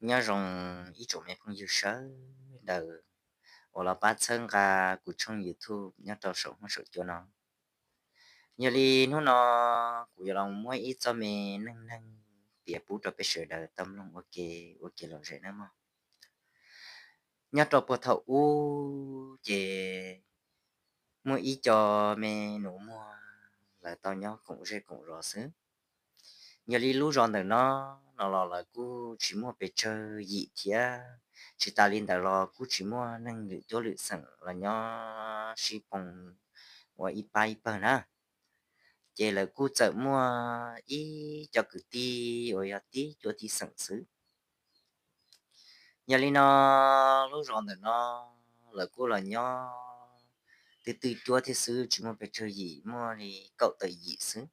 Nyob zoo ib tsoom me phooj ywg sawv daws uas los pab txhawb nqa kuv tshooj YouTube nyob rau saum huab saum cua no. Yog li hnub no kuv yuav los muab ib txoj me neej neeg piav pub rau peb sawv daws tau mloog ua ke, ua ke lom zem nawb mog. Nyob rau puag thaum ub ces muaj ib co me nus muag, lawv tau nyob koom zej koom zos xwb. Yog li lub zos ntawm no, no los lawv kuj tsis muaj pes tsawg yim thiab, tsis tas li ntawd los kuj tsis muaj neeg lwm cuab lwm xeem los nyob sib poo ua ib pab ib pawg na. Ces lawv kuj txawm muaj ib co kwv tij uas yog tib cuab tib xeem xwb. Yog li no, lub zos ntawm no lawv kuj los nyob twb twb cuab thiab xwb, tsis muaj pes tsawg yim, muaj li kaum tawm yim xwb.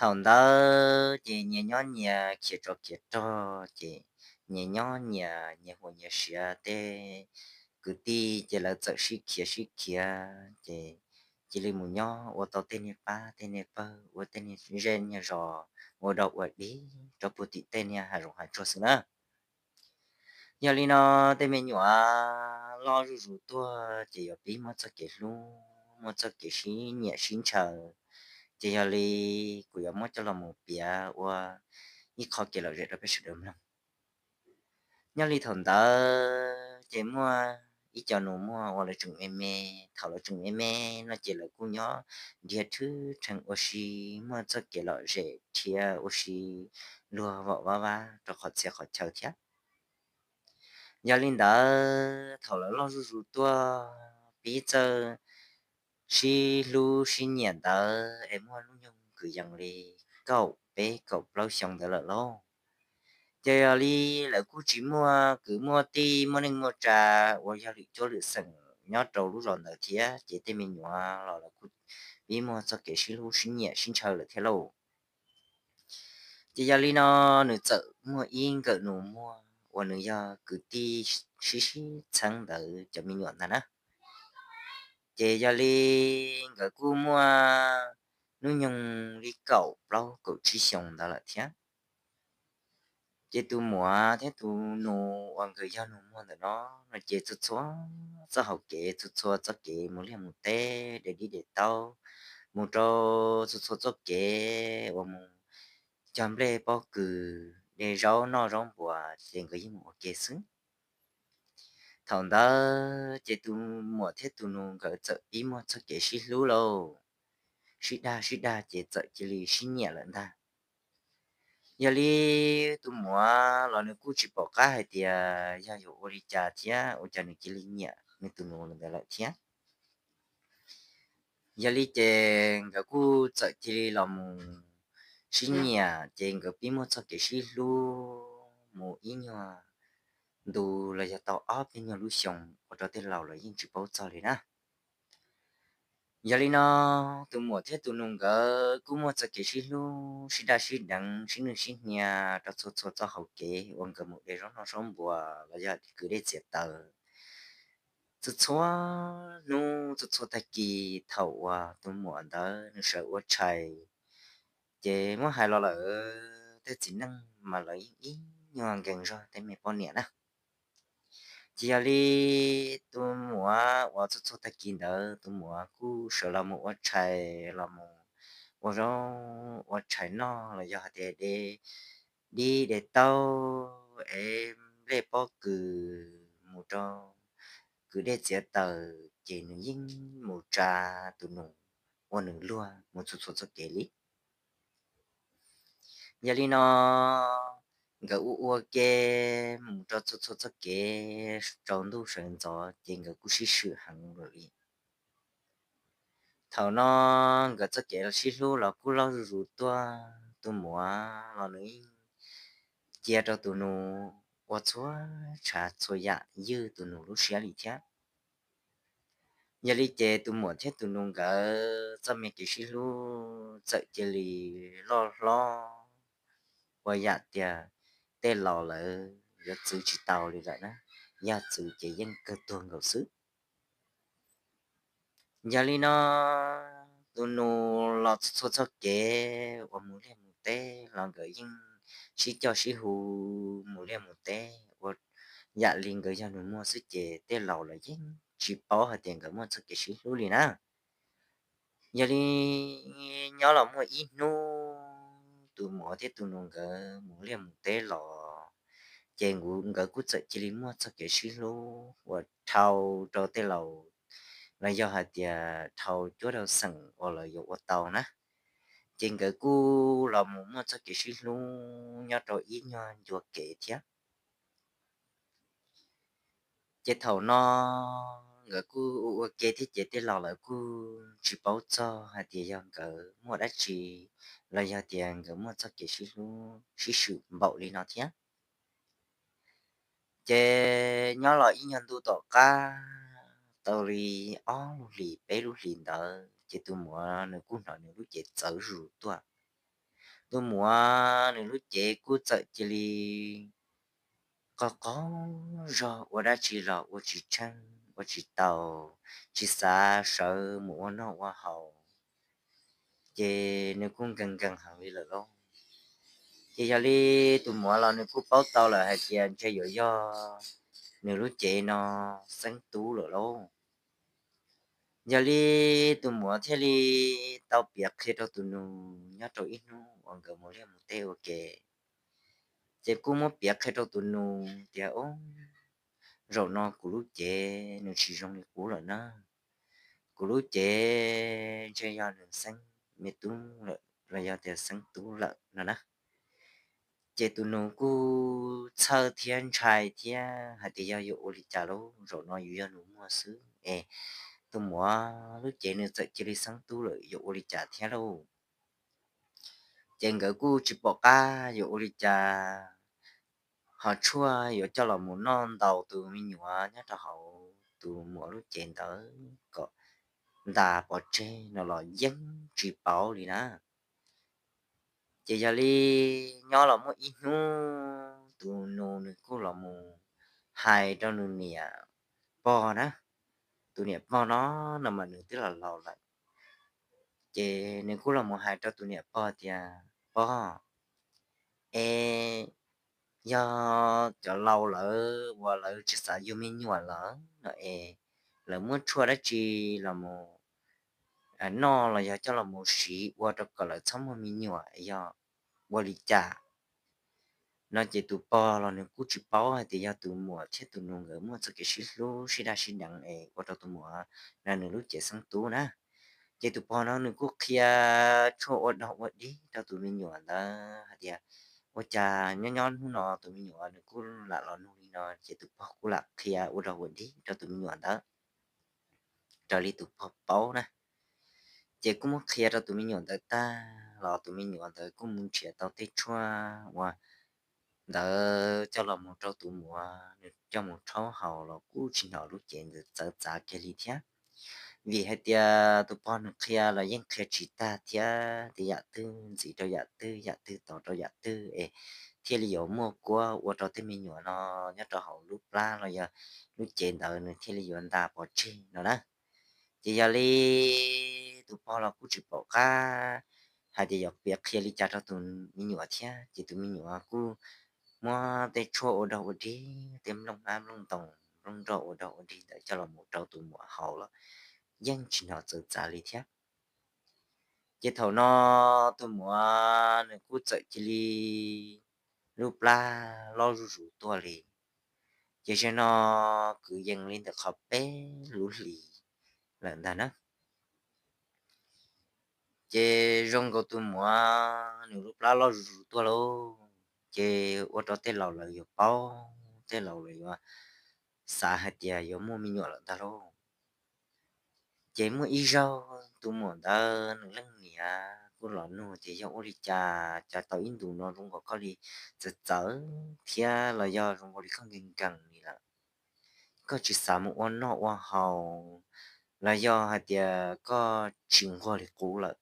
Thaum ntawd ces nyias nyob nyias, khiav tsov khiav rog ces nyias nyob nyias, nyias huam nyias siav. Tej kwv tij ces lawv txawm sib khiav sib khiav ces cia li mus nyob ua tau tej niag pab tej niag pawg, ua tej niag zej niag zos, ua dog ua dig rau puag tim tej niag hav zoov hav tsuag xwb na. Yog li no, tej me nyuam loj zuj zus tuaj ces yuav pib muaj txoj kev hlub, muaj txoj kev sib nyiam sib ntshaw. Ces yog li kuv yuav muab coj los mus piav ua ib qho kev lom zem rau peb sawv daws mloog. Nyob li thaum ntawd ces muaj ib co nus muag uas lawv tseem me me. Thaum lawv tseem me me no ces lawv kuj nyob nrhiav thwb rheev ua si, muaj txoj kev lom zem thiab ua si luag vom vab vab rau qhov txhia qhov chaw thiab. Yog li ntawd, thaum lawv loj zuj zus tuaj, pib txawj sib hlub sib nyiam ntawd es muaj hnub nyoog kwv yees li kaum peb kaum plaub xyoo ntawd lawm lauj. Ces yog li lawv kuj tsis muaj kwv muaj tij, muaj neej muaj tsa uas yog lwm cuab lwm xeem nyob rau lub zos ntawd thiab, ces tej me nyuam los lawv kuj pib muaj txoj kev sib hlub sib nyiam sib ntshaw lawm thiab lauj. Ces yog li no, nws txawm muaj ib nkawm nus muag uas nws yog kwv tij sib sib txheeb ntawd cov me nyuam ntag na. Ces yog li nkawd kuj muaj hnub nyoog li kaum plaub kaum tsib xyoo ntawd lawm thiab. Ces tus muam thiab tus nus uas nkawd yog nus muag ntawm no, no ces txhua txhua txoj hauv kev, txhua txhua txoj kev mus liaj mus teb, de dib de taub, mus rau txhua txhua txoj kev uas mus cog nplej pob kws, de zaub noj zaub npuas, ces nkawd yeej mus ua ke xwb. Thaum ntawd ces tus muam thiab tus nus nkawd txawm pib muaj txoj kev sib hlub lauj, sib dag sib dag ces txawm cia li sib nyiam lawm ntag. Yog li tus muam los nws kuj tsis pom qab hais tias yog yuav ua li cas thiab ua cas nws cia li nyiam nws tus nus ntawd lawm thiab. Yog li ces nkawd kuj txawm cia li los mus sib nyiam, ces nkawd pib muaj txoj kev sib hlub mus ib nyuag ntu los yog tau ob peb nyuag lub xyoo, ua rau tej laus los yeej tsis paub txog li na. Yog li no, tus muam thiab tus nus nkawd kuj muaj txoj kev sib hlub, sib daj sib deev, sib nwj sib hnia rau txhua txhua txoj hauv kev uas nkawd mus de zaub noj zaub npuas los yog kwv dej txiav taws. Txhua txhua hnub txhua txhua tag kis thaum uas tus muam ntawd nws sawv ua tshais, ces muab hais los lawm tej txiv neej mas lawv yeej ib nyuag nkees zog tej me poj niam na. Ces yog li tus muam uas txhua txhua tag kis ntawd tus muam kuj sawv los mus ua tshais, los mus ua zaub ua tshais noj los yog hais tias de dib de taub es nplej pob kws mus rau kwv dej txiav taws, ces nws yeej mus tsa tus nus ua nws luag mus txhua txhua txoj kev li. Yog li no, nkawd ua ua ke mus rau txhua txhua txoj kev, tsaus ntuj sawv ntxov ces nkawd kuj sib swm heev lawm li. Thaum no nkawd txoj kev sib hlub los kuj loj zuj zus tuaj, tus muam los nws yeej cia rau tus nus ua txhua tsav txhua yam ywj tus nus lub siab li thiab. Yog li ces tus muam thiab tus nus nkawd txoj me kev sib hlub txawm cia li loj hlob ua yam tias tej laus lawv yuav txwv tsis tau li lawm na, yog txwv ces yeej kawg tuag nkaus xwb. Yog li no, tus nus los txhua txhua txoj kev uas mus liaj mus teb los nkawd yeej sib coj sib hu mus liaj mus teb ua yam li nkawd yog nus muag xwb ces tej laus los yeej tsis paub hais tias nkawd muaj txoj kev sib hlub li na. Yog li nyob los muaj ib hnub tus muam thiab tus nus nkawd mus liaj mus teb los, ces nkawd kuj txawm cia li muaj txoj kev sib hlub uas dhau rau tej laus los yog hais tias dhau cuab rau xeem uas lawv yuav ua tau na. Ces nkawd kuj los mus muaj txoj kev sib hlub nyob rau ib nyuag ncua kev thiab. Ces thaum no nkawd kuj ua ua ke thiab ces tej laus lawv kuj tsis paub txog hais tias yog nkawd muaj dab tsi los yog tias nkawd muaj txoj kev sib hlub sib swm npaum li no thiab. Ces nyob los ib nyuag ntu tom qab tau li ob lub hlis peb lub hlis ntawd ces tus muam nws kuj hnov nws lub cev txawv zus tuaj. Tus muam nws lub cev kuj txawm cia li qog qaug zog ua dab tsi los ua tsis tsheej ua tsis tau, tsis xav sawv mus ua noj ua haus. Ces nws kuj nkees nkees heev li lawm lauj. Ces yog li tus muam los nws kuj paub tau lawm hais tias ntshe yuav yog nws lub cev no xeeb tub lawm lauj. Yog li tus muam thiaj li tau piav qhia rau tus nus nyob rau ib hnub uas nkawd mus liaj mus teb ua ke. Ces kuj muab piav qhia rau tus nus tias, Ub, zaum no kuv lub cev nws tsis zoo li qub lawm na. Kuv lub cev ntshe yog nws xeeb me tub lawm los yog tias xeeb tub lawm no na. Ces tus nus kuj txhawj thiab ntshai thiab hais tias yog yuav ua li cas lauj, zaum no yus yog nus muag xwb es tus muam lub cev nws txawm cia li xeeb tub lawm yuav ua li cas thiab lauj. Ces nkawd kuj tsis pom qab yuav ua li cas, ho tshuaj yuav coj los mus noj ntaus tus me nyuam nyob rau hauv tus muam lub cev ntawd kom ntas pov tseg no los yeej tsis pauv li na. Ces yog li nyob los muaj ib hnub tus nus nws kuj los mus hais rau nws niam pog na. Tus niam pog no no mas nws twb los laus lawm. Ces nws kuj los mus hais rau tus niam pog tias, Pog, es yog cov laus lawv uas lawv tsis xav yug me nyuam lawm no es lawv muab tshuaj dab tsi los mus noj los yog coj los mus siv ua rau kom lawv txhob muaj me nyuam yog ua li cas? No ces tus pog los nws kuj tsis paub hais tias yog tus muam thiab tus nus nkawd muaj txoj kev sib hlub sib daj sib deev es ua rau tus muam no nws lub cev xeeb tub na. Ces tus pog no nws kuj qhia tshuaj ua dog ua dig rau tus me nyuam ntawd hais tias, Ua cas nyob nyob hnub no tus me nyuam nws kuj lam los nug li no? Ces tus pog kuj lam qhia ua dog ua dig rau tus me nyuam ntawd raws li tus pog paub na. Ces kuj muab qhia rau tus me nyuam ntawd tag los tus me nyuam ntawd kuj mus nrhiav tau tej tshuaj uas ntawd coj los mus rau tus muam nws coj mus rhaub haus los kuj tsis hnov lub cev ntawd txawv txav kiag li thiab. Vim hais tias tus pog nws qhia los yeej qhia tsis tag thiab, tias yam twg ntxiv rau yam twg, yam twg tos rau yam twg es thiaj li yuav muaj kuab ua rau tej me nyuam no nyob rau hauv lub plab los yog lub cev ntawd nws thiaj li yuav ntas pov tseg no na. Ces yog li tus pog los kuj tsis pom qab hais tias yuav piav qhia li cas rau tus me nyuam thiab, ces tus me nyuam kuj muab tej tshuaj ua dog ua dig, tej nplooj hlab nplooj ntoos nplooj nroj ua dog ua dig ntawd coj los mus rau tus muam haus los yeej tsis hnov txawv txav li thiab. Ces thaum no tus muam nws kuj txawm cia li lub plab loj zuj zus tuaj li. Ces zaum no kwv yees li ntawm qhov peb lub hlis lawm ntag na. Ces zoo nkaus tus muam nws lub plab loj zuj zus tuaj lauj, ces ua rau tej laus lawv yuav paub, tej laus lawv yuav xav hais tias yuav muaj me nyuam lawm ntag lauj. Ces muaj ib zaug tus muam ntawd nws leej niam kuj los nug tias, Yog ua li cas cas tau ib ntus no zoo nkaus koj li txawv txawv thiab los yog zoo nkaus li koj nkees nkees li lawm? Koj tsis xav mus ua noj ua haus los yog hais tias koj tsis nquag li qub lawm?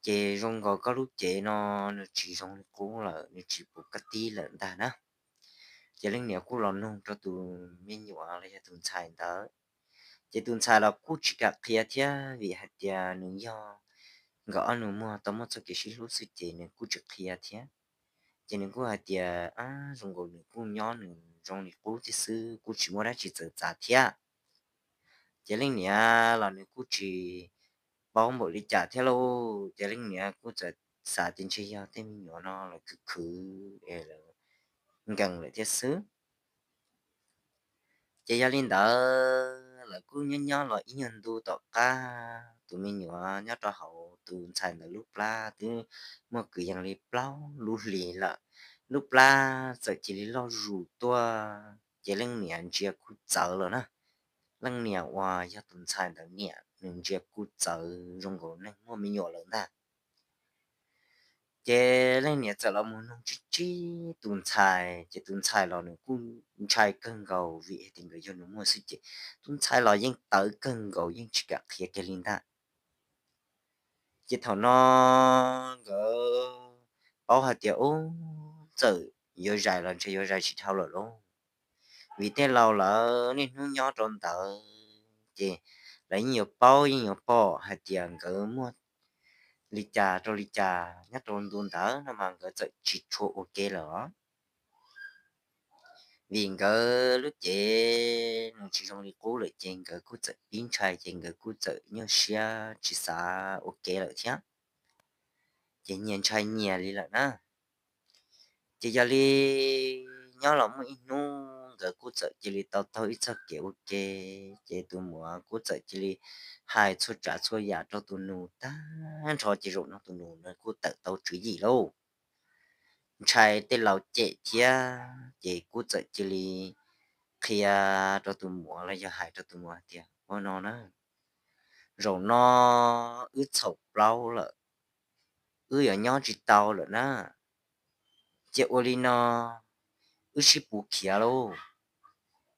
Ces zoo nkaus koj lub cev no nws tsis zoo li qub lawm, nws tsis puv koj tib lawm ntag na. Ces leej niam kuj los nug rau tus me nyuam los yog tus ntxhais ntawd. Ces tus ntxhais los kuj tsis kam qhia thiab, vim hais tias nws yog nkawd ob nus muag tau muaj txoj kev sib hlub xwb ces nws kuj tsis qhia thiab. Ces nws kuj hais tias, a, zoo nkaus nws kuj nyob nws zoo li qub thiab xwb, kuj tsis muaj dab tsi txawv txav thiab. Ces leej niam los nws kuj tsis paub npaum li cas thiab lauj, ces leej niam kuj txawm xav tias ntshe yog tej me nyuam no lawv khwv khwv es lawv nkees lawm thiab xwb. Ces yog li ntawd lawv kuj nyob nyob los ib nyuag ntu tom qab, tus me nyuam nyob rau hauv tus ntxhais ntawd lub plab twb muaj kwv yees li plaub lub hlis lawm, lub plab txawm cia li loj zus tuaj, ces leej niam ntsia kuj txawv lawm na. Leej niam uas yog tus ntxhais ntawd niam nws ntsia kuj txawv zoo nkaus neeg muaj me nyuam lawm ntag. Ces leej niam txawm los mus nug tsib tsib tus ntxhais, ces tus ntxhais los nws kuj ntshai kawg nkaus vim hais tias nkawd yog nus muag xwb ces tus ntxhais los yeej tawv kawg nkaus yeej tsis kam qhia kiag li ntag. Ces thaum no nkawd paub hais tias ub, txawm yuav zais los ntshe yuav zais tsis dhau lawm lauj, vim tej laus lawv niaj hnub nyob rau ntawd ces lawv yeej yuav paub yeej yuav pom hais tias nkawd muaj li cas rau li cas nyob rau ntu ntawd no mas nkawd txawm tsis tshua ua ke lawm os. Vim nkawd lub cev nws tsis zoo li qub lawm ces nkawd kuj txawm pib ntshai ces nkawd kuj txawm nyuaj siab tsis xav ua ke lawm thiab. Ces nyias ntshai nyias li lawm na. Ces yog li nyob los muaj ib hnub nkawd kuj txawm cia li tau taug ib txoj kev ua ke, ces tus muam kuj txawm cia li hais txhua tsav txhua yam rau tus nus tag nrho ces zaum no tus nus nws kuj tawm tau tswv yim lauj. Ntshai tej laus cem thiab ces kuj txawm cia li qhia rau tus muam los yog hais rau tus muam tias ua no na, zaum no wb txhaum plaub lawm, wb yuav nyob tsis tau lawm na. Ces ua li no, wb sib pus khiav lauj,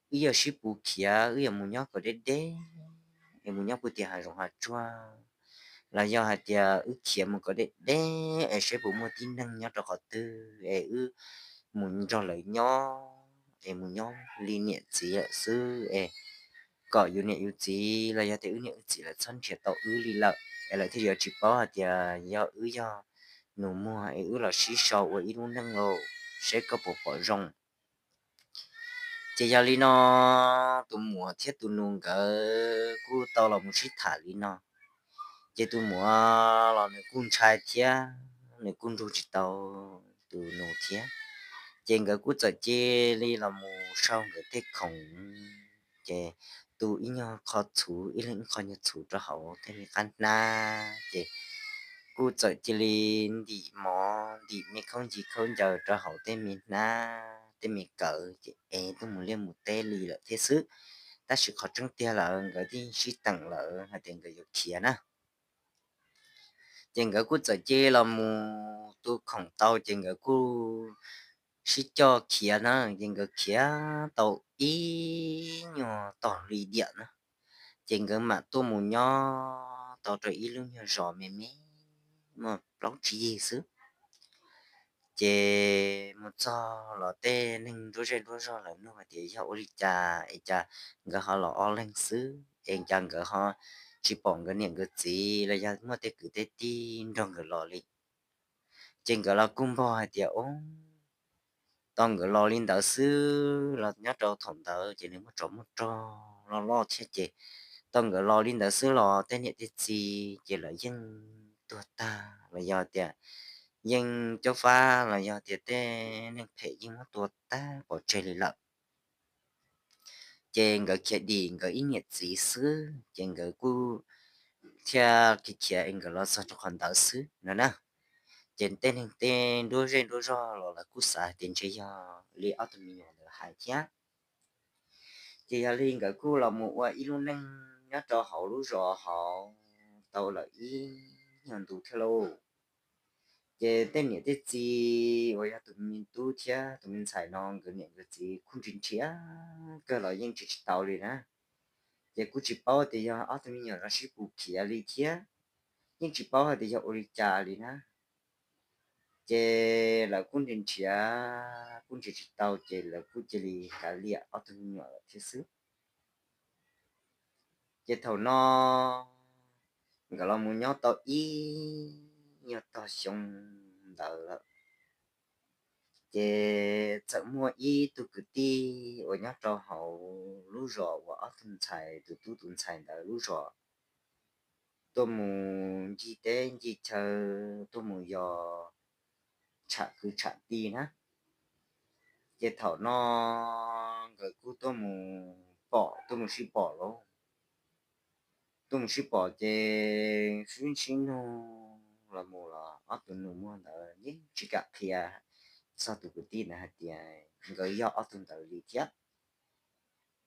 wb yuav sib pus khiav, wb yuav mus nyob kom deb deb, es mus nyob puag tim hav zoov hav tsuag, los yog hais tias wb khiav mus kom deb deb es saib puas muaj tib neeg nyob rau qhov twg es wb mus nrog lawv nyob, es mus nyob li niam txiv lawm xwb es kom yus niam yus txiv los yog tias wb niam wb txiv lawv txhob nrhiav tau wb li lawm es lawv thiaj yuav tsis paub hais tias yog wb yog nus muag es wb los sib sau ua ib lub neej lauj, saib koj puas pom zoo. Ces yog li no, tus muam thiab tus nus nkawd kuj tau los mus sib tham li no. Ces tus muam los nws kuj ntshai thiab, nws kuj nrug tsis tau tus nus thiab. Ces nkawd kuj txawm cia li los mus sau nkawd tej khoom, ces tu ib nyuag qho txhuv, ib leeg ib qho nyuag txhuv rau hauv tej me qab hnab, ces kuj txawm cia li ntim mov ntim me khaub ncig khaub ncaws rau hauv tej me hnab tej me kawm ces ev tuaj mus liaj mus teb li lawm thiab xwb. Tab sis qhov tseeb tiag lawm nkawd twb sib teem lawm hais tias nkawd yuav khiav na. Ces nkawd kuj txawm cia li los mus tu khoom tau ces nkawd kuj sib coj khiav na, ces nkawd khiav tau ib nyuag tog li diam na, ces nkawd mam tuaj mus nyob tau rau ib lub nyuag zos me me muaj plaub tsib yig xwb. Ces mus txog los tej neeg nruab zej nruab zog lawv nug hais tias yog ua li cas es cas nkawd ho los ob leeg xwb es cas nkawd ho tsis pom nkawd niam nkawd txiv los yog muaj tej kwv tej tij nrog nkawd los li. Ces nkawd los kuj npog hais tias, o, tau nkawd los li ntawd xwb los nyob rau thaum ntawd ces nws muaj tsov muaj rog loj loj thiab ces tau nkawd los li ntawd xwb los tej niam tej txiv ces lawv yeej tuag tag los yog tias yeej cob fab los yog tias tej neeg phem yeej muab tua tag pov tseg li lawm. Ces nkawd khiav dim nkawd ib niam txiv xwb ces nkawd kuj thiaj khiav khiav es nkawd los txog rau qhov ntawd xwb no na. Ces tej neeg tej nruab zej nruab zog los lawv kuj xav hais tias ntshe yog li ob tug me nyuam ntawd hais thiab. Ces yog li nkawd kuj los mus ua ib lub neej nyob rau hauv lub zos hauv tau lawm ib nyuag ntu thiab lauj. Ces tej niam tej txiv uas yog tus me tub thiab tus me ntxhais no nkawd niam nkawd txiv kuj nrhiav nrhiav kawg los yeej nrhiav tsis tau li na. Ces kuj tsis paub tias yog ob tug me nyuam no sib pus khiav li thiab, yeej tsis paub hais tias yog ua li cas li na. Ces lawv kuj nrhiav nrhiav kuj nrhiav tsis tau ces lawv kuj cia li kav liam ob tug me nyuam lawm thiab xwb. Ces thaum no nkawd los mus nyob tau ib nyuag tog xyoo ntawd lawm, Ces txawm muaj ib tug kwv tij uas nyob rau hauv lub zos uas ob tug ntxhais, tus tub tus ntxhais ntawd lub zos, tuaj mus ncig teb ncig chaw, tuaj mus yos tsham kwv tsham tij na. Ces thaum no nkawd kuj tuaj mus pom, tuaj mus sib pom lauj. Tuaj mus sib pom ces sib sib nug los mus los ob tug nus muag ntawd yeej tsis kam qhia txog tus kwv tij ntawd hais tias nkawd yog ob tug ntawd li thiab.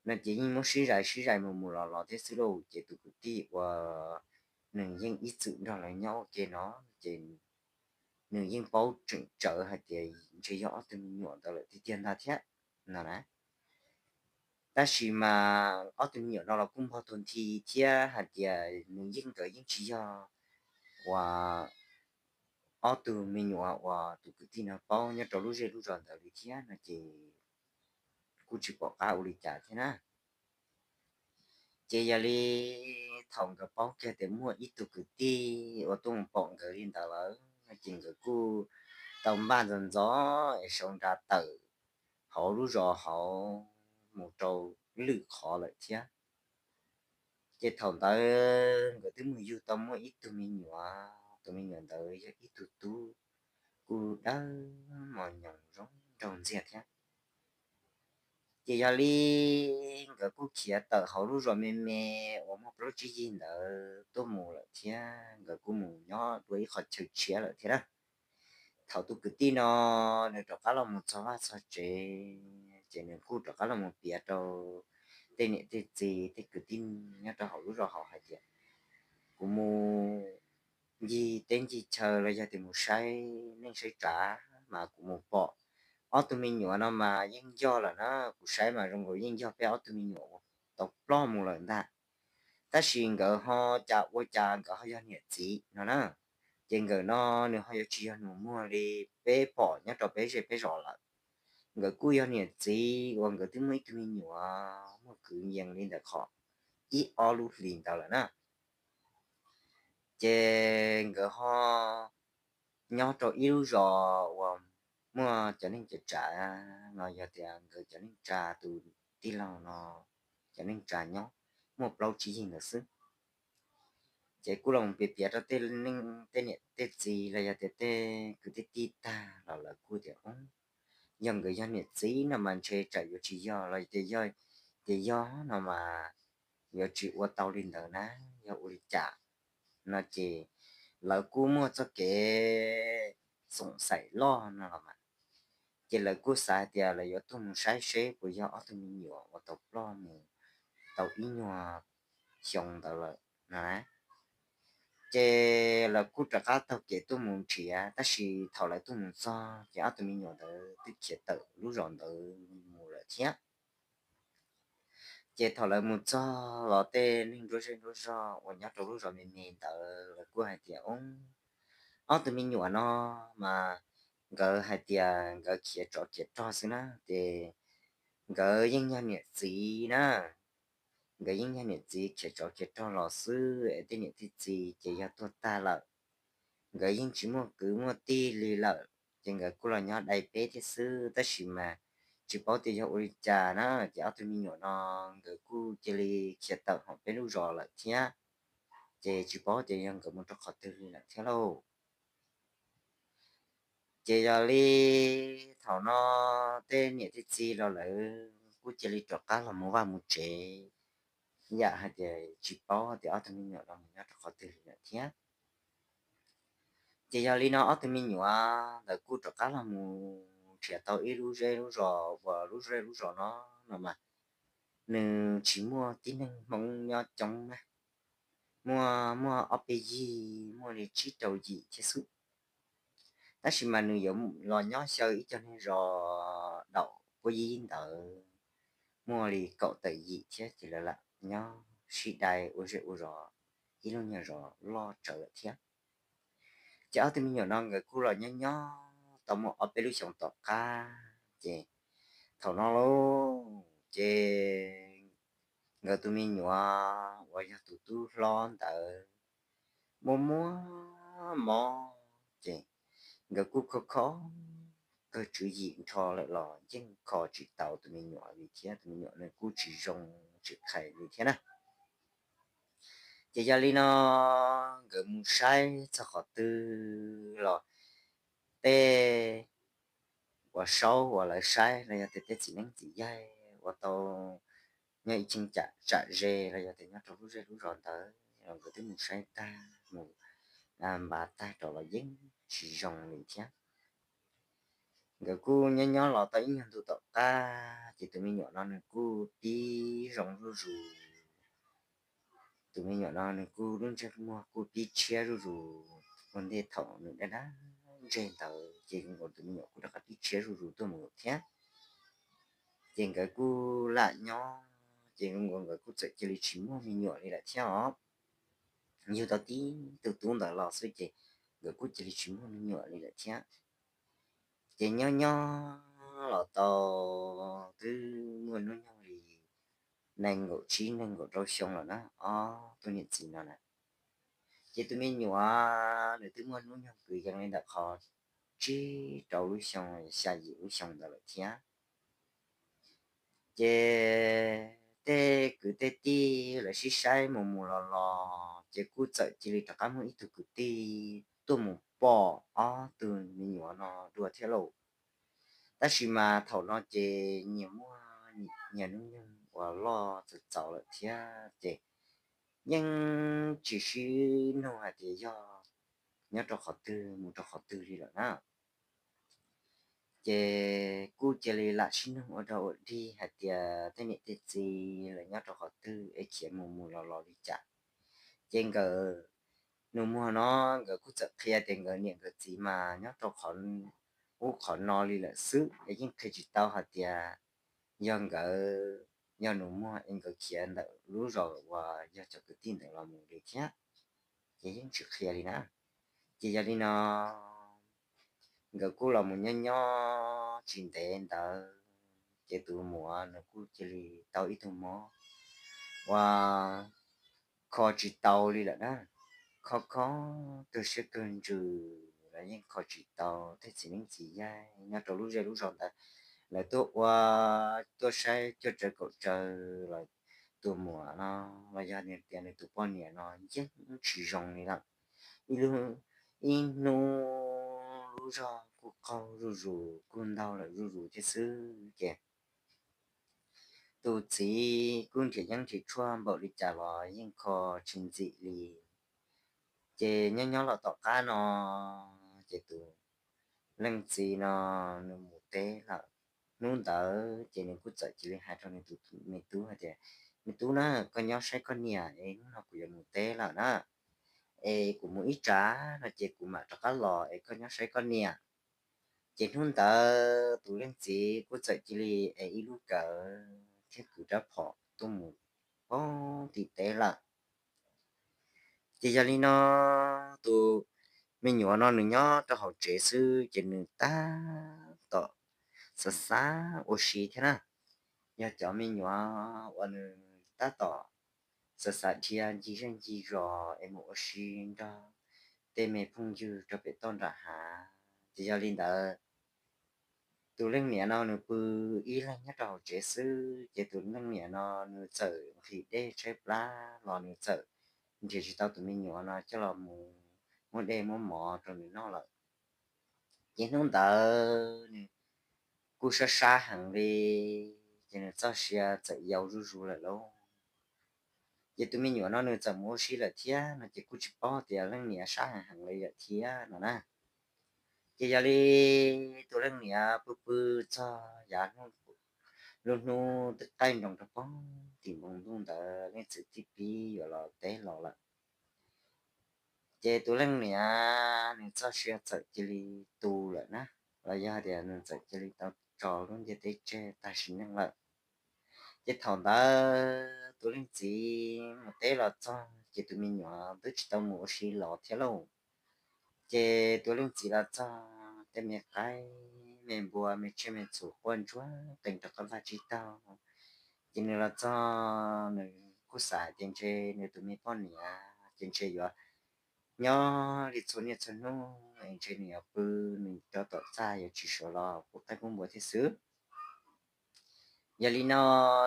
No ces yeej muab sib zais sib zais mus mus los los thiab xwb lauj. Ces tus kwv tij uas nws yeej ib txwm nrog lawv nyob ua ke no, ces nws yeej paub tseem tsawv hais tias ntshe yog ob tug me nyuam ntawd lawm tiag tiag ntag thiab no na. Tab sis mas ob tug me nyuam no los kuj npog tuag nthi thiab hais tias nws yeej, nkawd yeej tsis yog uas ob tug me nyuam uas tus kwv tij no paub nyob rau lub zej lub zos ntawd li thiab no ces kuj tsis pom qab ua li cas thiab na. Ces yog li thaum nkawd paub kiag tias muaj ib tug kwv tij uas tuaj mus pom nkawd li ntawd lawm no ces nkawd kuj tau npaj ntxov ntxov es sau nra tawm hauv lub zos hauv mus rau lwm qhov lawm thiab. Ces thaum ntawd nkawd twb mus yug tau muaj ib tug me nyuam, tus me nyuam ntawd yog ib tug tub kuj dawb mos nyoos zoo nraug ntxiag thiab. Ces yog li nkawd kuj khiav tawm hauv lub zos me me uas muaj plaub tsib yig ntawd tuaj mus lawm thiab nkawd kuj mus nyob dua ib qhov chaw tshiab lawm thiab na. Thaum tus kwv tij no nws rov qab los mus txog vaj txog tsev, ces nws kuj rov qab los mus piav rau tej niam tej txiv tej kwv tij nyob rau hauv lub zos hauv hais tias, kuv mus ncig teb ncig chaw los yog tias mus saib neej saib tsav mas kuv mus pom ob tug me nyuam no mas yeej yog lawm na, kuv saib mas zoo nkaus yeej yog peb ob tug me nyuam uas tau ploj mus lawm ntag. Tab sis nkawd ho cas ua cas nkawd ho yog niam txiv no na. Ces nkawm no nws ho yuav tsis yog nus muag li peb pom nyob rau peb zej peb zos lawm. Nkawd kuj yog niam txiv uas nkawd twb muaj ib tug me nyuam muaj kwv yees li ntawm qhov ib ob lub hlis ntawd lawm na. Ces nkawd ho nyob rau ib lub zos uas muaj cov neej cov tsav no, yog tias nkawd cov neej tsa, tus tij laug no cov neej tsa nyob muaj plaub tsib yig ntawd xwb. Ces kuj los piav piav rau tej niam tej txiv los yog tias tej kwv tej tij tag los lawv kuj tias, yog nkawd yog niam txiv no mas ntshe tsam yuav tsis yog los tias yog, tias yog no mas yuav tsis ua tau li ntawd na, yog ua li cas no ces lawv kuj muaj txoj kev xoom xaim loj no los mas. Ces lawv kuj xav hais tias lawv yuav tuaj mus saib seb puas yog ob tug me nyuam uas tau ploj mus tau ib nyuag xyoo ntawd lawm no na. Ces lawv kuj rov qab taug kev tuaj mus nrhiav, tab sis thaum lawv tuaj mus txog ces ob tug me nyuam ntawd twb khiav tawm lub zos ntawd mus lawm thiab. Ces thaum lawv mus txog los tej neeg nruab zej nruab zog uas nyob rau lub zos me me ntawd lawv kuj hais tias, ob tug me nyuam no mas nkawd hais tias nkawd khiav tsov khiav rog xwb na, ces nkawd yeej yog niam txiv na. Nkawd yeej yog niam txiv khiav tsov khiav rog los xwb es tej niam tej txiv ces yog tuag tag lawm. Nkawd yeej tsis muaj kwv muaj tij li lawm, ces nkawd kuj los nyob dai peb thiab xwb, tab sis mas tsis paub tias yog ua li cas na, ces ob tug me nyuam no nkawd kuj cia li khiav tawm hauv peb lub zos lawm thiab. Ces tsis paub tias yog nkawd mus rau qhov twg li lawm thiab lauj. Ces yog li thaum no tej niam tej txiv los lawv kuj cia li rov qab los mus vaj mus tsev, yam hais tias tsis paub tias ob tug me nyuam no mus nyob rau qhov twg li lawm thiab. Ces yog li no ob tug me nyuam ntawd kuj rov qab los mus nrhiav tau ib lub zej lub zos uas lub zej lub zos no, no mas nws tsis muaj tib neeg Hmoob nyob coob na, muaj, muaj ob peb yig, muaj li tsib rau yim thiab xwb. Tab sis mas nws yuav los nyob xyaw ib co neeg zos daum puab yib ntawd, muaj li kaum tawm yim thiab ces lawv lam nyob sib dai ua zej ua zos, ib lub nyuag zos loj tsawv lawm thiab. Ces ob tug me nyuam no nkawd kuj los nyob nyob tau muaj ob peb lub xyoos tom qab, ces thaum no lauj ces nkawd tus me nyuam uas yog tus tub hlob ntawd muaj muaj mob, ces nkawd kuj kho kho kawg tswv yim nrho lawm los yeej kho tsis tau tus me nyuam li thiab, tus me nyuam nws kuj tsis zoo tsis qhais li thiab na. Ces yog li no nkawd mus saib txog qhov twg los tej uas saub uas lawv saib los yog tias tej txiv neeb txiv yaig uas tau nyob ib cheeb tsam ze los yog tias nyob rau lub zej lub zos ntawd los nkawd twb mus saib tag mus npav tag rau los yeej tsis zoo li thiab. Nkawd kuj nyob nyob los tau ib nyuag ntu tom qab ces tus me nyuam no nws kuj pib zoo zuj zus. Tus me nyuam no nws kuj lub ntsej muag kuj pib tshiab zuj zus ua ntej thaum nws dab dab ntseg ntawd ces tus me nyuam kuj rov qab pib tshiab zuj zus tuaj mus thiab. Ces nkawd kuj lam nyob ces nkawd kuj txawm cia li tsis muaj me nyuam li lawm thiab os. Yug tau tib tug tub ntawd los xwb ces nkawd kuj cia li tsis muaj me nyuam li lawm thiab. Ces nyob nyob los tau twb muaj hnub nyoog li nees nkaum tsib nees nkaum rau xyoo lawm na, ob tug niam txiv no na. Ces tus me nyuam nws twb muaj hnub nyoog kwv yees li ntawm qhov tsib rau lub xyoo, xya yim lub xyoo ntawd lawm thiab. Ces tej kwv tej tij lawv sib saib mus mus los los ces kuj txawm cia li rov qab muaj ib tug kwv tij tuaj mus pom ob tug me nyuam no dua thiab lauj. Tab sis mas thaum no ces nyias muaj nyias hnub nyoog uas loj txaus txaus lawm thiab ces yeej tsis sib nug hais tias yog nyob rau qhov twg mus rau qhov twg li lawm na. Ces kuj cia li lam sib nug ua dog ua dig hais tias tej niam tej txiv lawv nyob rau qhov twg es khiav mus mus los los li cas. Ces nkawd nus muag no nkawd kuj txawm qhia tias nkawd niam nkawd txiv mas nyob rau qhov ub qhov no li lawm xwb es yeej qhia tsis tau hais tias yog nkawd yog nus muag es nkawd khiav ntawm lub zos uas yog cov kwv tij ntawd los mus li thiab. Ces yeej tsis qhia li na. Ces yog li no nkawd kuj los mus nyob nyob tsis ntev ntawd ces tus muam nws kuj cia li tau ib tug mob uas kho tsis tau li lawm na. Kho kho kawg siab kawg ntsws los yeej kho tsis tau. Tej txiv neeb txiv yaig nyob rau lub zej lub zos ntawd lawv tuaj ua, tuaj saib cuaj tsawv kaum tsawv los tus muam no los yog tias nws tus poj niam no yeej tsis zoo li lawm. Ib hnub lub zog kuj qaug zuj zus kuj ntaug lawm zuj zus thiab xwb ces tus txiv kuj nrhiav yeeb nrhiav tshuaj npaum li cas los yeej kho tsis ntxim li. Ces nyob nyob los tom qab no ces tus leej txiv no nws mus teb lawm. Hnub ntawd ces nws kuj txawm cia li hais rau nws tus me tub hais tias, me tub na, koj nyob saib koj niam es hnub no kuv yuav mus teb lawm na, es kuv mus ib tsam no ces kuv mam rov qab los es koj nyob saib koj niam. Ces hnub ntawd tus leej txiv kuj txawm cia li ev ib lub kawm thiab kwv rab phom tuaj mus poob tim teb lawm. Ces yog li no tus me nyuam no nws nyob rau hauv tsev xwb ces nws tab tom xav xav ua si thiab na. Yog cov me nyuam uas nws tab tom xav xav dhia ncig zej ncig zos es mus ua si nrog tej me phooj ywg rau pem toj nram hav. Ces yog li ntawd tus leej niam no nws pw ib leeg nyob rau hauv tsev xwb ces tus leej niam no nws txawm nqhis dej tshaib plab los nws txawm nrhiav tsis tau tus me nyuam no coj los mus muab dej muab mov rau nws noj lawm. Ces hnub ntawd nws kuj sab sab heev li, ces nws txoj sia txawm yau zuj zus lawm lauj. Ces tus me nyuam no nws txawm mus ua si lawm thiab no ces kuj tsis paub tias leej niam sab heev heev li lawm thiab no na. Ces yog li tus leej niam pw pw txog yav lub hnub twb qaij nroos rau poob tim npoo ntuj ntawd leej txiv tib pib yuav los teb los lawm. Ces tus leej niam nws txoj sia txawm cia li tu lawm na, los yog tias nws txawm cia li tau tso lub ntiaj teb tseg tag sim neej lawm. Ces thaum ntawd tus leej txiv mus teb los txog ces tus me nyuam twb tsis tau mus ua si los thiab lauj. Ces tus leej txiv los txog tej me qaib me npua me tsiaj me txhu quaj ntsuag qees rau qab vaj tsib taug. Ces nws los txog nws kuj xav hais tias ntshe nws tus me poj niam ces ntshe yuav nyob li txhua niaj txhua hnub es ntshe nws yuav pw, nws rau tom txaj yuav tsis sawv los pub qaib pub npua thiab xwb. Yog li no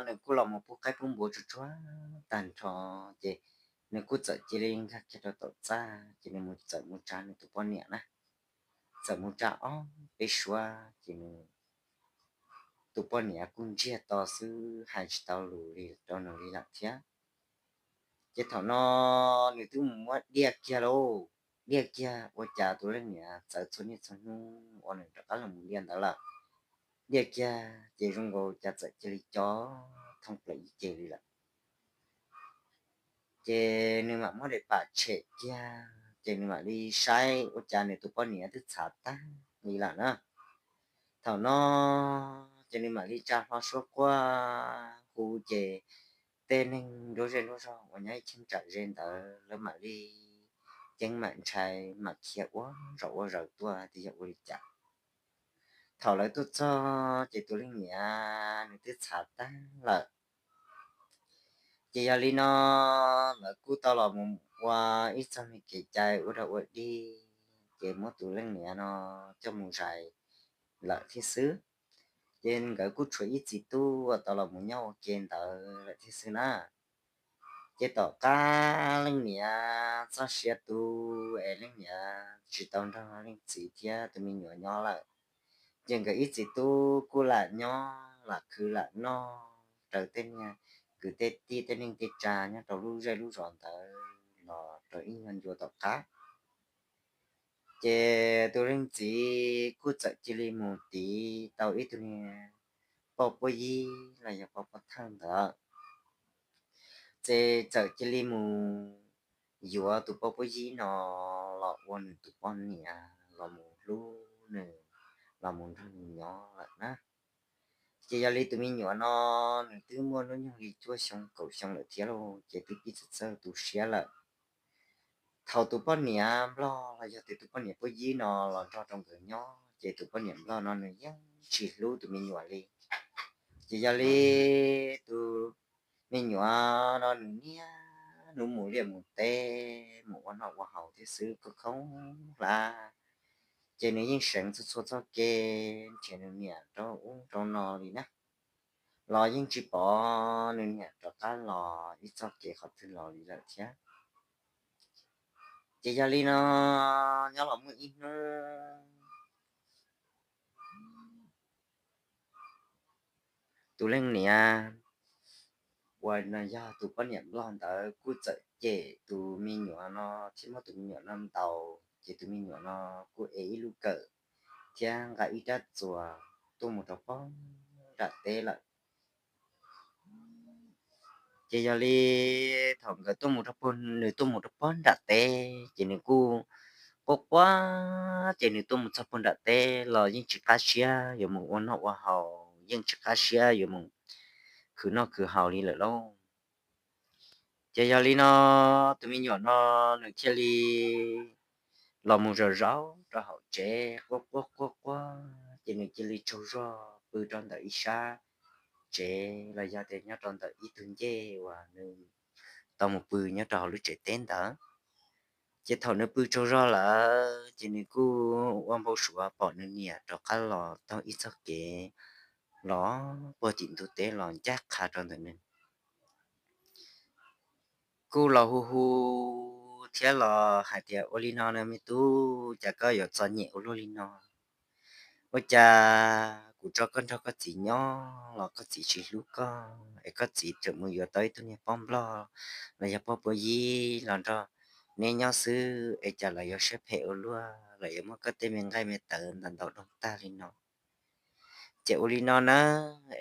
nws kuj los mus pub qaib pub npua tsuag tsuag tag nrho, ces nws kuj txawm cia li nkag kiag rau tom txaj, ces nws mus txawm mus tsa nws tus poj niam na. Txawm mus tsa ob peb suab, ces nws tus poj niam kuj ntsiag to xwb, hais tsis tau lus li rau nws li lawm thiab. Ces thaum no nws twb mus muab diaj kiag lauj, diaj kiag ua cas tus leej niam txawv txhua niaj txhua hnub uas nws rov qab los mus diaj ntawd lawm. Diaj kiag ces zoo nkaus cas txawm cia li co thoob plaws ib ce li lawm. Ces nws mam muab daim pam tshem kiag, ces nws mam li saib ua cas nws tus poj niam twb txhav tag li lawm na. Thaum no ces nws mam li tsa hlo suab quaj hu, ces tej neeg nruab zej nruab zog uas nyob ib cheeb tsam ze ntawd lawv mam li ceeb mam ntshai, mam khiav ua zom ua zaws tuaj tias yog ua li cas. Thaum lawv tuaj txog ces tus leej niam nws twb txhav tag lawm. Ces yog li no lawv kuj tau los mus ua ib txog me kev cai ua dog ua dig, ces muab tus leej niam no coj mus zais lawm thiab xwb. Ces nkawd kuj tshuav ib txiv tub uas tau los mus nyob ua ke ntawd lawm thiab xwb na. Ces tom qab leej niam txoj sia tu es leej niam tsis tau nrog leej txiv thiab tus me nyuam nyob lawm, ces nkawd ib txiv tub kuj lam nyob lam khwv lam noj raws tej niag kwv tej tij tej neej tej tsa nyob rau lub zej lub zos ntawd los rau ib nyuag ncua tom qab. Ces tus leej txiv kuj txawm cia li mus tiv tau ib tug niag poj puab yib los yog poj puab thawj ntawd, ces txawm cia li mus yuav tus poj puab yib no los ua nws tus poj niam los mus hlub nws, los mus nrog nws nyob lawm na. Ces yog li tus me nyuam no nws twb muaj hnub nyoog li cuaj xyoo kaum xyoo lawm thiab lauj, ces twb pib txawj txawj tu siab lawm. Thaum tus poj niam nplog los yog tias tus poj niam puab yib no los nrog rau nkawd nyob, ces tus poj niam nplog no nws yeej tsis hlub tus me nyuam li. Ces yog li tus me nyuam no nws niaj hnub mus liaj mus teb mus ua noj ua haus thiab xwb, khoob khoob hlab. Ces nws yeej seev txhua txhua txoj kev nrhiav nws niam rau ub rau no li na, los yeej tsis pom nws niam rov qab los ib txoj kev qhov twg los li lawm thiab. Ces yog li no nyob los muaj ib hnub tus leej niam uas no yog tus poj niam nplog ntawd kuj txawm cem tus me nyuam no thiab muab tus me nyuam no ntaus, ces tus me nyuam no kuj ev ib lub kawm thiab nqa ib rab txuas tuaj mus rau pog nram teb lawm. Ces yog li thaum nkawd tuaj mus rau pog, nws tuaj mus rau pog nram teb ces nws kuj quaj quaj, ces nws tuaj mus txog pog nram teb los yeej tsis qab siab yuav mus ua noj ua haus, yeej tsis qab siab yuav mus khwv noj khwv haus li lawm lauj. Ces yog li no tus me nyuam no nws thiaj li los mus zaum zaum rau hauv tsev quaj quaj quaj quaj, ces nws cia li tsaug zog pw rau ntawm ib sab tsev los yog tias nyob rau ntawm ib tug ncej uas nws tau mus pw nyob rau hauv lub tsev teb ntawd. Ces thaum nws pw tsaug zog lawm ces nws kuj ua npau suav pom nws niam rov qab los taug ib txoj kev los puag tim ntug teb los ncaj qha rau ntawm nws. Kuj los hu hu thiab los hais tias, ua li no na me tub, cas koj yuav txom nyem ua luaj li no? Ua cas kuv tso koj nrog koj txiv nyob los koj txiv tsis hlub koj, es koj txiv tseem mus yuav tau ib tug niag poj nplog los yog poj puab yib los nrog neb nyob xwb, es cas lawv yuav siab phem ua luaj, lawv yuav muab koj tej me nqaij me tawv ntaus ntaus doog tag li no? Ces ua li no na,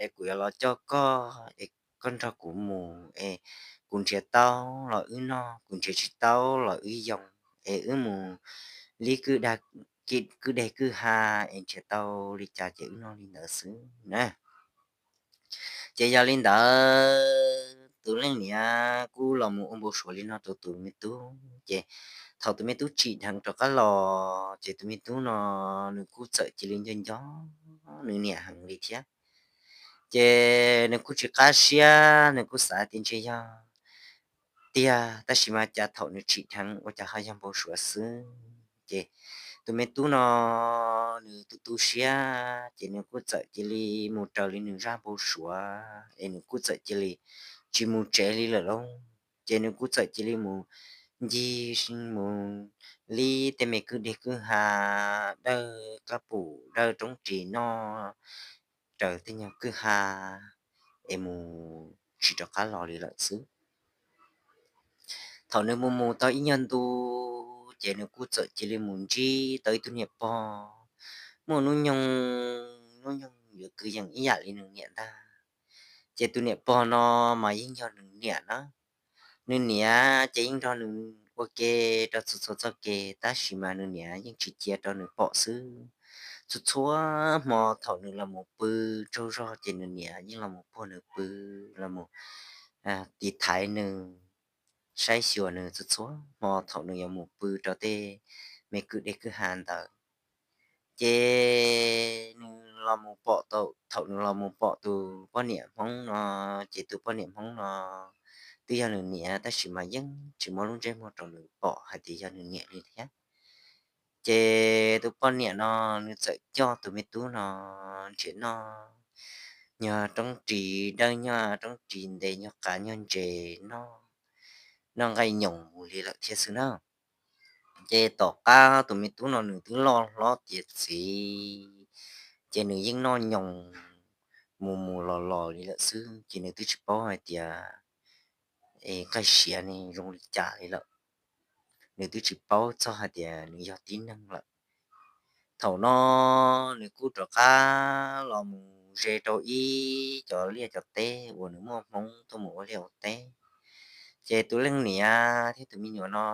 es kuv yuav los coj koj, es koj nrog kuv mus, es kuv nrhiav tau los wb noj, kuv nrhiav tsis tau los wb yoo, es wb mus li kwj deg kwj ha, es nrhiav tau li cas ces wb noj li ntawd xwb na. Ces yog li ntawd, tus leej niam kuj los mus ua npau suav li no rau tus me tub. Ces thaum tus me tub tsim dheev rov qab los, ces tus me tub no nws kuj txawm cia li nco nco nws niam heev li thiab. Ces nws kuj tsis qab siab, nws kuj xav tias ntshe yog tiag, tab sis mas cas thaum nws tsim dheev ua cas ho yog npau suav xwb. Ces tus me tub no nws tu tu siab ces nws kuj txawm cia li mus raws li nws zaj npau suav es nws kuj txawm cia li tsis mus tsev li lawm lauj. Ces nws kuj txawm cia li mus ncig mus li tej me kwj deg kwj ha, dawj kab pum dawj roob ris noj raws tej nyuag kwj ha es mus tsis rov qab los li lawm xwb. Thaum nws mus mus tau ib nyuag ntu ces nws kuj txawm cia li mus ntsib tau ib tug niam pog muaj hnub nyoog, hnub nyoog yuav kwv yees ib yam li nws niam ntag. Ces tus niam pog no mas yeej yog nws niam na. Nws niam ces yeej nrog nws ua ke rau txhua txhua txoj kev, tab sis mas nws niam yeej tsis cia rau nws pom xwb. Txhua txhua hmo thaum nws los mus pw tsaug zog ces nws niam yeej los mus puag nws pw, los mus tiv thaiv nws, saib xyuas nws txhua txhua hmo thaum nws yuav mus pw rau tej me kwj deg kwj ha ntawd. Ces nws los mus pom tau, thaum nws los mus pom tus poj niam Hmoob no, ces tus poj niam Hmoob no twb yog nws niam tab sis mas yeej tsis muab lub ntsej muag rau nws pom hais tias yog nws niam li thiab. Ces tus poj niam no nws txawm coj tus me tub no nrhiav noj nyuag roob ris dawb, nyuag roob ris ntev, nyuag qav nyuag ntses noj, noj nqaij nyoos mus li lawm thiab xwb na. Ces tom qab tus me tub no nws twb loj hlob tiav txiv, ces nws yeej noj nyoos mus mus los los li lawm xwb, ces nws twb tsis paub hais tias nqaij siav ne zoo li cas li lawm. Nws twb tsis paub txog hais tias nws yog tib neeg lawm. Thaum no nws kuj rov qab los mus ze rau ib cov liaj cov teb uas nws muaj hmoob tuaj mus ua liaj ua teb. Ces tus leej niam thiab tus me nyuam no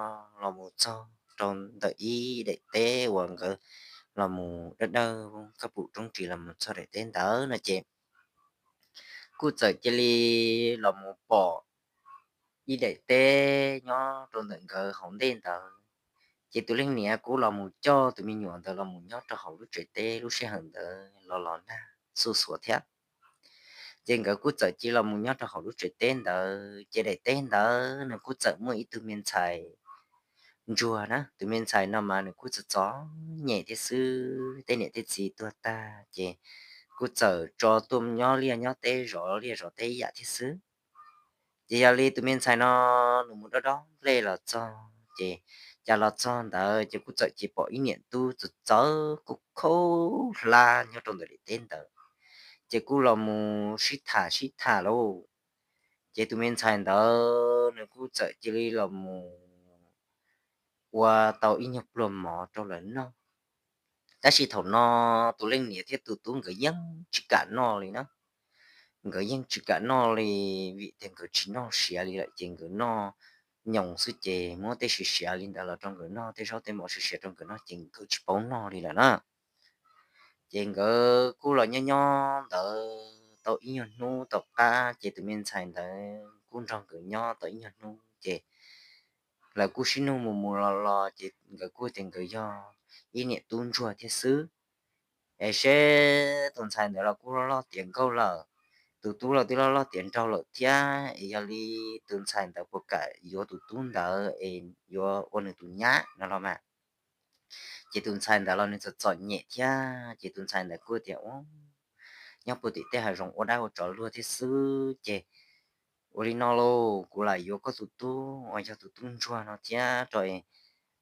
los mus txog rau ntawm ib daim teb uas nkawd los mus dawj dawj kab pum roob ris los mus txog daim teb ntawd no ces kuj txawm cia li los mus pom ib daim teb nyob rau ntawm nkawd hauv ntej ntawd. Ces tus leej niam kuj los mus coj tus me nyuam ntawd los mus nyob rau hauv lub tsev teb lub sij hawm ntawd los los nag xuj xuav thiab. Ces nkawd kuj txawm cia li los mus nyob rau hauv lub tsev teb ntawd, ces daim teb ntawd nws kuj txawm muaj ib tug me ntxhais ntsuag na. Tus me ntxhais no mas nws kuj txom txom nyem thiab xwb, tej niam tej txiv tuag tag ces kuj txawm tso tuaj nyob liaj nyob teb, zov liaj zov teb ib yam thiab xwb. Ces yog li tus me ntxhais no nws mus dob dob nplej los txog ces, cas los txog ntawd ces kuj txawm cia pom ib niam tub txawv txawv khaub khaub hlab nyob rau ntawm daim teb ntawd, ces kuj los mus sib tham sib tham lauj. Ces tus me ntxhais ntawd nws kuj txawm cia li los mus ua tau ib nyuag pluag mov rau lawv noj. Tab sis thaum no tus leej niam thiab tus tub nkawd yeej tsis kam noj li na. Nkawd yeej tsis kam noj li, vim tias nkawd tsis noj siav li lawm ces nkawd noj nyoos xwb ces muab tej siav siav li ntawd los rau nkawd noj, tej zaub tej mov siav siav rau nkawd noj ces nkawd tsis paub noj li lawm na. Ces nkawd kuj los nyob nyob ntawd tau ib nyuag hnub tom qab ces tus me ntxhais ntawd kuj nrog nkawd nyob tau ib nyuag hnub ces lawv kuj sib nug mus mus los los ces nkawd kuj tias nkawd yog ib niam tub ntsuag thiab xwb. Es seb tus ntxhais ntawd los kuj loj loj tiav nkauj lawm, tus tub los twb loj loj tiav nraug lawm thiab, es yog li tus ntxhais ntawd puas kam yuav tus tub ntawd es yuav ua nws tus nyab no los mas. Ces tus ntxhais ntawd los nws txom txom nyem thiab ces tus ntxhais ntawd kuj tias, Ua, nyob puag tim tej hav zoov ua dab ua tsov luag thiab xwb ces ua li no lauj, kuv lam yuav koj tus tub uas yog tus tub ntsuag no thiab rau es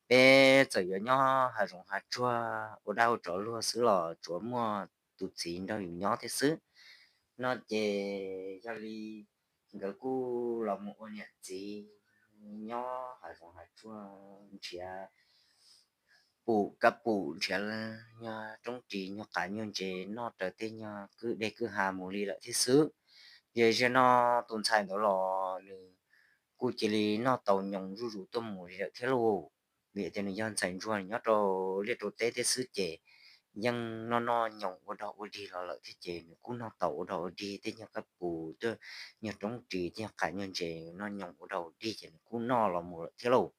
peb txawm yuav nyob hav zoov hav tsuag ua dab ua tsov luag xwb los tsuav muaj tus txiv nrog yus nyob thiab xwb. No ces yog li nkawd kuj los mus ua niam txiv nyob hav zoov hav tsuag nrhiav pum kab pum, nrhiav nyuag roob ris nyuag qav nyuag ntses noj raws tej nyuag kwj deg kwj ha mus li lawm thiab xwb. Yog li no tus ntxhais ntawd los nws kuj cia li noj tau nyoos zuj zus tuaj mus li lawm thiab lauj. Vim tias nws yog ntxhais ntsuag nyob rau liaj rau teb thiab xwb ces yeej noj noj nyoos ua dog ua dig los lawm thiab ces nws kuj noj tau ua dog ua dig tej nyuag kab pum, tej nyuag roob ris, tej nyuag qav nyuag ntses, noj nyoos ua dog ua dig ces nws kuj noj los mus lawm thiab lauj.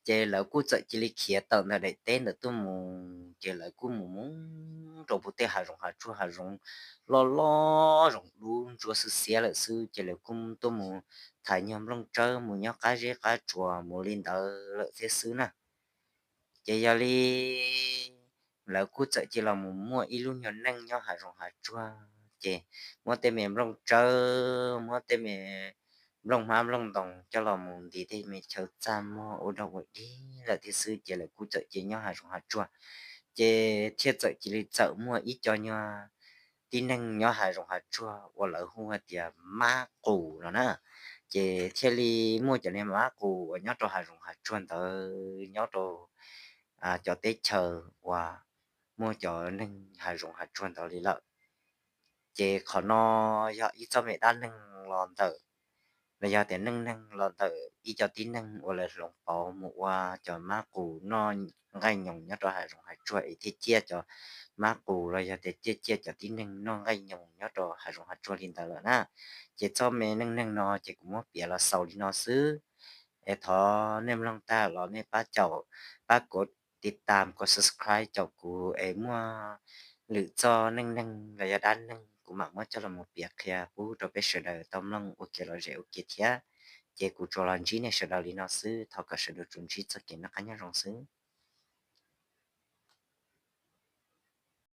Ces lawv kuj txawm cia li khiav tawm ntawm daim teb ntawd tuaj mus ces lawv kuj mus mus rau puag tej hav zoov hav tsuag, hav zoov loj loj, zoov dub ntsuab xwb xiab lawm xwb ces lawv kuj tuaj mus qhav nyuag nplooj tsawb mus nyob qab zeb qab tsuas mus li ntawd lawm thiab xwb na. Ces yog li lawv kuj txawm cia los mus muaj ib lub nyuag neej nyob hav zoov hav tsuag, ces muab tej me nplooj tsawb, muab tej me nplooj hmab nplooj ntoos coj los mus ntis tej me chaw txaj muag ua dog ua dig lawm thiab xwb, ces lawv kuj txawm cia nyob hav zoov hav tsuag. Ces thiaj txawm cia li txawm muaj ib co nyuag tib neeg nyob hav zoov hav tsuag uas lawv hu hais tias mab qus no na. Ces thiaj li muaj cov niag mab qus uas nyob rau hav zoov hav tsuag ntawd nyob rau cov teb chaws uas muaj cov neeg hav zoov hav tsuag ntawd li lawm. Ces qhov no yog ib txoj me dab neeg los ntawm, los yog tias neej neeg los ntawm ib co tib neeg uas lawv hloov pauv mus ua cov mab qus noj nqaij nyoos nyob rau hav zoov hav tsuag es thiaj ciaj cov mab qus los yog tias ciaj ciaj cov tib neeg noj nqaij nyoos nyob rau hav zoov hav tsuag li ntawd lawm na. Ces txoj me neej neeg no ces kuv muab piav los xaus li no xwb. Es thov nej mloog tag los nej pab caum, pab kuv tiv tam, kuv subscribe caum kuv es muaj lwm txoj neej neeg los yog dab neeg kuv mam muab coj los mus piav qhia pub rau peb sawv daws tau mloog ua kev lom zem ua ke thiab. Ces kuv tsuas los ntsib nej sawv daws li no xwb, thov kom sawv daws tsuas ntsib txoj kev noj qab nyob zoo xwb.